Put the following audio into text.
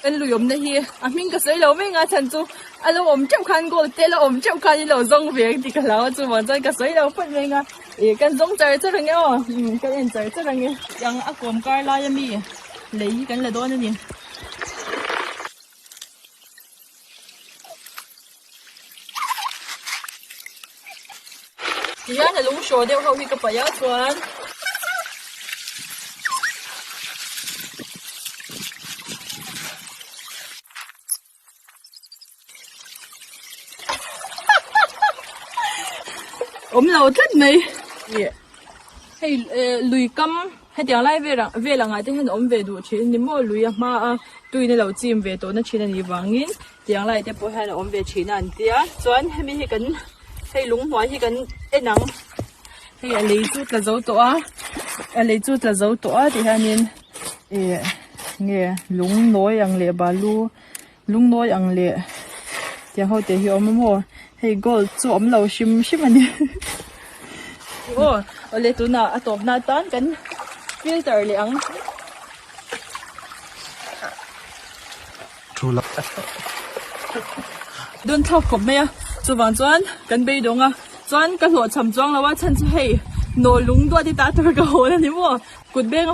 Kan lui awmna hi a hming ka sawi lo mai ang a chhan chu a lo awm teuh khan gold te a lo awm teuh khan in lo zawng ve ang tih ka hlau a chuvang chuan ka sawi lo phawt mai ang a ih kan zawng char char ang e aw umm kan en char char ang e. Tiang a kawm kar lai a mi lei hi kan la dawn a ni. Tihian a lung hraw deuh ho hi ka paih a chuan awm lo tlat mai ih hei eh lui kam hetiang lai vel ah vel ang ah te hian a awm ve duh thin ni maw lui a hma a tuin a lo chim ve tawh na thin a nih vangin tiang lai te pawh hian a awm ve thin a an tia chuan hemi hi kan hei lung hnuai hi kan en ang hei a lei chu tla zo tawh a a lei chu tla zo tawh a ti hianin ih nge lung nawi ang leh balu lung nawi ang leh tiang ho te hi a awm a maw hei gold chu a awm lo hrim hrim a ni aw awle tunah a tawp na atan kan filter leh ang. Dawn thlak khawp mai a chuvang chuan kan beidawng a chuan ka hlawhchham chuang lo a chhan chu hei nawh lung duat hi tah tur ka hawn a ni maw kut beng a.